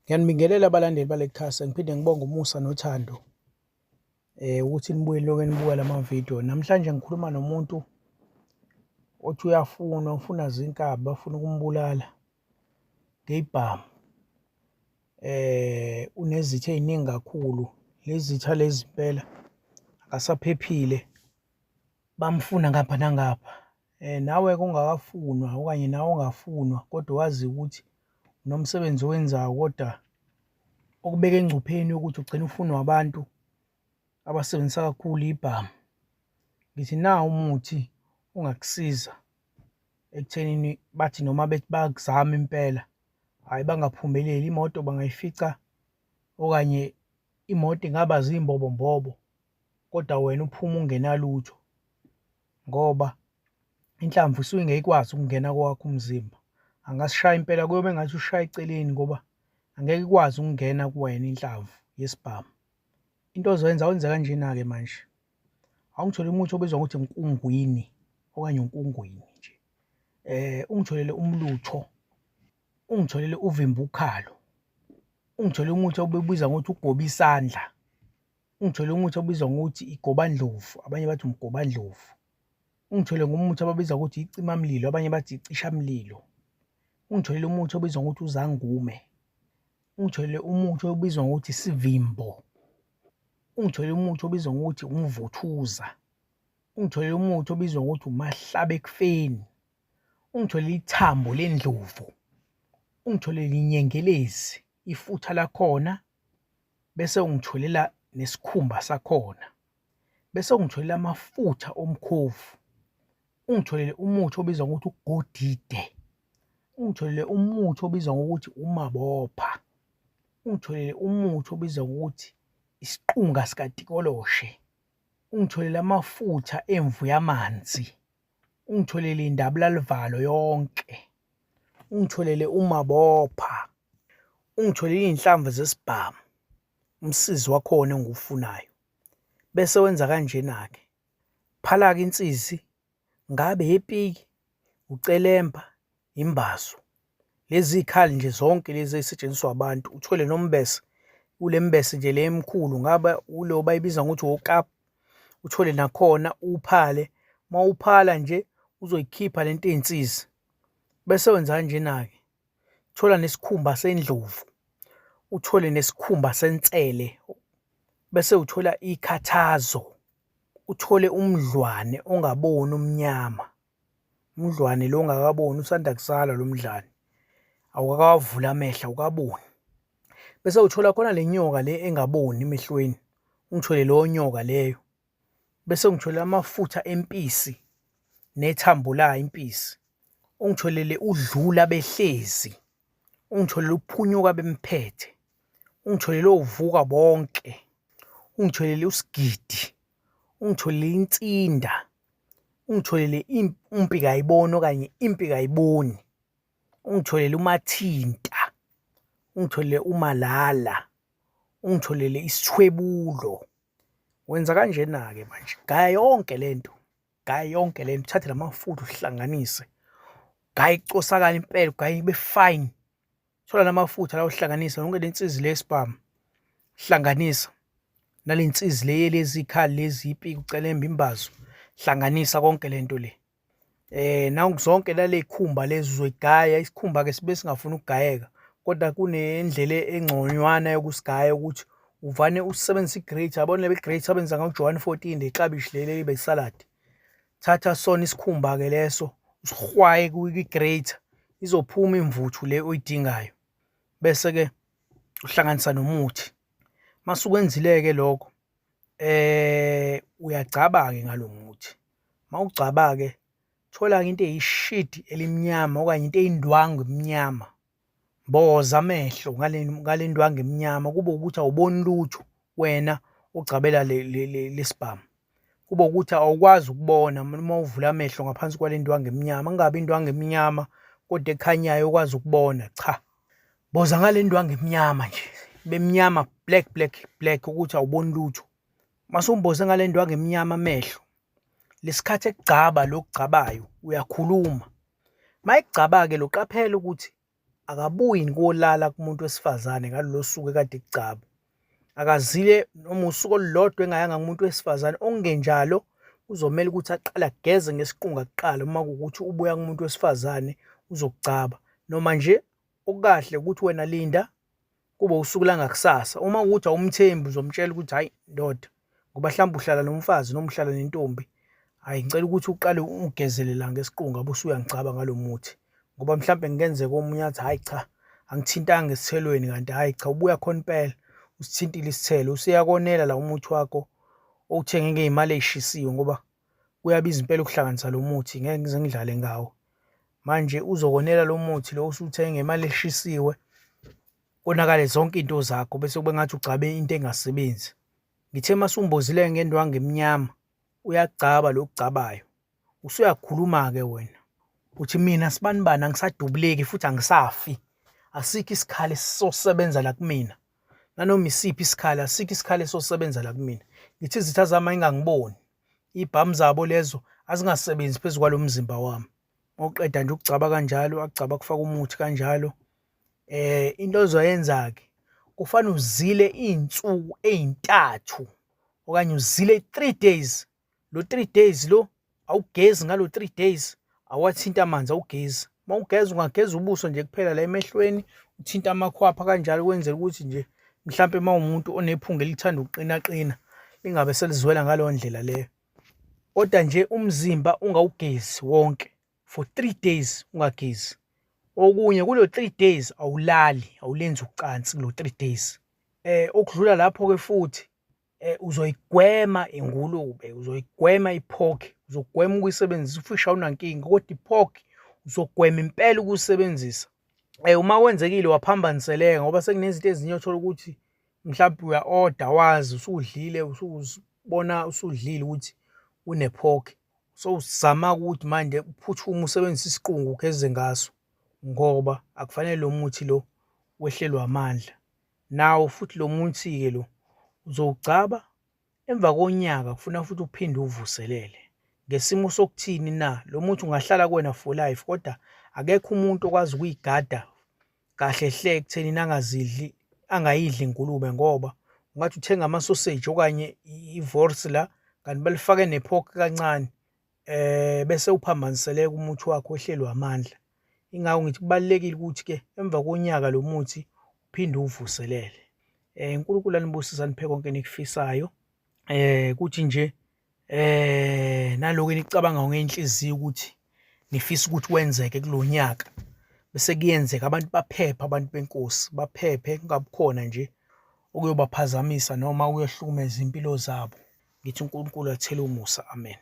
Ngiyanibingelela abalandeli bale khasi, ngiphinde ngibonge umusa nothando ukuthi nibuye nilokhu nibuka lama video. Namhlanje ngikhuluma nomuntu othi uyafunwa, ufunwa zinkabi, bafuna ukumbulala ngey'bhamu. Unezitha ey'ningi kakhulu, lezi zitha lezi impela akasaphephile, bamfuna ngapha nangapha. Nawe-ke ongakafunwa okanye nawe ongafunwa kodwa owaziyo ukuthi unomsebenzi owenzayo kodwa okubeka engcupheni yokuthi ugcine ufunwa abantu abasebenzisa kakhulu iy'bhamu. Ngithi nawu umuthi ongakusiza ekuthenini bathi noma bethi bayakuzama impela, hhayi bangaphumeleli, imoto bangayifica okanye imoto ingaba zimbobombobo kodwa wena uphume ungenalutho ngoba inhlamvu isuke ingeke ikwazi ukungena kowakho umzimba. Angasishaya impela kuyobe engathi ushaya eceleni ngoba angeke ikwazi ukungena kuwena inhlamvu yesibhamu. Into ozoyenza awenze kanjena-ke manje, awungitholele umuthi obizwa ngokuthi unkungwini okanye unkungwini nje, ungitholele umlutho, ungitholele uvimba ukhalo, ungitholele umuthi obewubiza ngokuthi ugobe isandla, ungitholele umuthi obizwa ngokuthi igobandlovu, abanye bathi umgobandlovu. Ungitholele ngomuthi ababiza ngokuthi icimamlilo, abanye bathi icishamlilo. Ungitholele umuthi obizwa ngokuthi uzangume. Ungitholele umuthi obizwa ngokuthi isivimbo. Ungitholele umuthi obizwa ngokuthi umvuthuza. Ungitholele umuthi obizwa ngokuthi umahlabekufeni. Ungitholele ithambo lendlovu. Ungitholele inyengelezi, ifutha lakhona, bese ungitholela nesikhumba sakhona. Bese ungitholela amafutha omkhovu, ungitholele umuthi obizwa ngokuthi ugodide, ungitholele umuthi obizwa ngokuthi umabopha, ungitholele umuthi obizwa ngokuthi isiqunga sikatikoloshe, ungitholele amafutha emvu yamanzi, ungitholele indabulalivalo yonke, ungitholele umabopha, ungitholele iy'nhlamvu zesibhamu, umsizi wakhona engiwufunayo. Bese wenza kanjena-ke, phala-ke insizi, ngabe eyepiki, ucelemba, imbazo. Lezi zikhali nje zonke lezi ey'setshenziswa abantu, uthole nombese, kule mbese nje le emikhulu, ngabe ulo bayibiza ngokuthi okap, uthole nakhona uwuphale. Uma uwuphala nje uzoyikhipha le nto eyinsizi. Bese wenza kanjena-ke, thola nesikhumba sendlovu, uthole nesikhumba sensele, bese uthola ikhathazo, uthole umdlwane ongaboni omnyama, umdlwane lo ongakaboni usanda kuzalwa lo mdlwane, awukakawavuli amehlo awukaboni. Bese uthola khona le nyoka le engaboni emehlweni, ungithole leyo nyoka leyo. Bese ungitholela amafutha empisi nethambo layo impisi, ungitholele udlula behlezi, ungitholele uphunyuka bemphethe, ungitholele ovuka bonke, ungitholele usigidi, ungitholele insinda, ungitholele umpi kayiboni okanye impi kayiboni, ungitholele umathinta, ungitholele umalala, ungitholele isithwebulo. Wenza kanjena-ke manje, gaya yonke le nto, gaya yonke le nto, uthathe la mafutha uhlanganise, gaye icosakale impela, ugaye ibe fine. Thola la mafutha la uhlanganise yonke le nsizi le yesibhamu, hlanganisa nale nsizi le yelezi y'khali lezi, ipiki, ucelemba, imbazo, hlanganisa konke le nto le. Zonke naley'khumba lezi uzoyigaya, isikhumba-ke sibe singafuni ukugayeka kodwa kunendlela engconywana yokusigaya ukuthi uvane usebenzise i-grater, yabona le grater abenza ngayo uJohn 14 le klabishi leli eliba isaladi. Thatha sona isikhumba-ke leso usihwaye kwi-grater, izophuma imvuthu le oyidingayo bese-ke uhlanganisa nomuthi. Mase ukwenzile-ke lokho uyagcaba-ke ngalo muthi. Mawugcaba-ke thola-ke into eyishidi elimnyama okanye into eyindwangu emnyama, mboza amehlo ngale ngale ndwangu emnyama kube ukuthi awuboni lutho wena ogcabela lesibhamu. Kube ukuthi awukwazi ukubona uma uvula amehlo ngaphansi kwale ndwangu emnyama, kungabi indwangu emnyama kodwa ekhanyayo okwazi ukubona, cha. Mboza ngale ndwangu emnyama nje, ibe mnyama black black black ukuthi awuboni lutho. Mase umboze ngale ndwangu emnyama amehlo, lesikhathi ekugcaba lo ogcabayo uyakhuluma. Mayekugcaba-ke lo qaphela ukuthi Akabuyi kolala kumuntu wesifazane ngalolo suku ekade ekugcaba. Akazile noma usuku olulodwa engayanga kumuntu wesifazane, okungenjalo kuzomele ukuthi aqale ageze ngesiqunga kuqala uma kuwukuthi ubuya kumuntu wesifazane uzokugcaba. Noma nje okukahle ukuthi wena linda kube usuku langakusasa. Uma kuwukuthi awumthembi uzomtshela ukuthi hhayi ndoda, ngoba hlampe uhlala nomfazi noma uhlala nentombi, hhayi ngicela ukuthi uqale ungigezele la ngesiqunga bese uyangigcaba ngalo muthi. Ngoba mhlampe kungenzeka omunye athi hhayi cha, angithintanga esithelweni kanti hhayi cha ubuya khona impela usithintile isithelo, useyakonela la umuthi wakho owuthenge ngey'mali ey'shisiwe ngoba kuyabiza impela ukuhlanganisa lo muthi, ngeke ngize ngidlale ngawo. Manje uzokonela lo muthi lo osuwuthenge ngemali eshisiwe, konakale zonke iy'nto zakho bese kube ngathi ugcabe into engasebenzi. Ngithe uma usumbozile ngendwangu emnyama, uyagcaba lo ogcabayo, usuyakhuluma-ke wena uthi mina sibanibani angisadubuleki futhi angisafi, asikho isikhali esisosebenza la kumina. Nanoma isiphi isikhali, asikho isikhali esiyosebenza la kumina. Ngithi izitha zami ayingangiboni, iy'bhamu zabo lezo azingasebenzi phezu kwalo mzimba wami. Uma uqeda nje ukugcaba kanjalo, akugcaba akufake umuthi kanjalo. Into ozoyenza-ke kufanele uzile iy'nsuku ey'ntathu okanye uzile 3 days. Lo 3 days lo awugezi ngalo 3 days, awathinti amanzi awugezi. Uma ugeza ungageza ubuso nje kuphela la emehlweni, uthinta amakhwapha kanjalo kwenzela ukuthi nje mhlampe uma uwumuntu onephunga elithanda ukuqinaqina lingabe selizwela ngaleyo ndlela leyo. Kodwa nje umzimba ungawugezi wonke for 3 days ungagezi. Okunye kulo 3 days awulali, awulenzi ucansi kulo 3 days. Okudlula lapho-ke futhi uzoyigwema ingulube, uzoyigwema i-pork, uzogwema ukuyisebenzisa. Ufish awunankinga kodwa i-pork uzogwema impela ukuyisebenzisa. Uma kwenzekile waphambaniseleka ngoba sekunezinto ezinye othola ukuthi mhlawumbe uya-oda awazi usudlile usuzibona usudlile ukuthi une-pork. Sowuzama ukuthi manje uphuthume usebenzise isiqungu ugeze ngaso ngoba akufanele lo muthi lo wehlelwe amandla. Nawo futhi lo muthi-ke lo uzowugcaba emva konyaka kufuna futhi uphinde uwuvuselele. Ngesimo sokuthini na? Lo muthi ungahlala kuwena for life kodwa akekho umuntu okwazi ukuyigada kahle hle ekuthenini angazidli, angayidli ingulube ngoba ungathi uthenga amasoseji okanye i-wors la kanti balifake ne-pork kancane bese uphambaniseleka umuthi wakho wehlelwe amandla. Ingakho ngithi kubalulekile ukuthi-ke emva konyaka lo muthi uphinde uwuvuselele. UNkulunkulu anibusise aniphe konke enikufisayo. Kuthi nje nalokhu enikucabangayo ngenhliziyo ukuthi nifisa ukuthi kwenzeke kulo nyaka bese kuyenzeka abantu baphephe abantu benkosi baphephe kungabi khona nje okuyobaphazamisa noma okuyohlukumeza impilo zabo. Ngithi uNkulunkulu athele umusa, amen.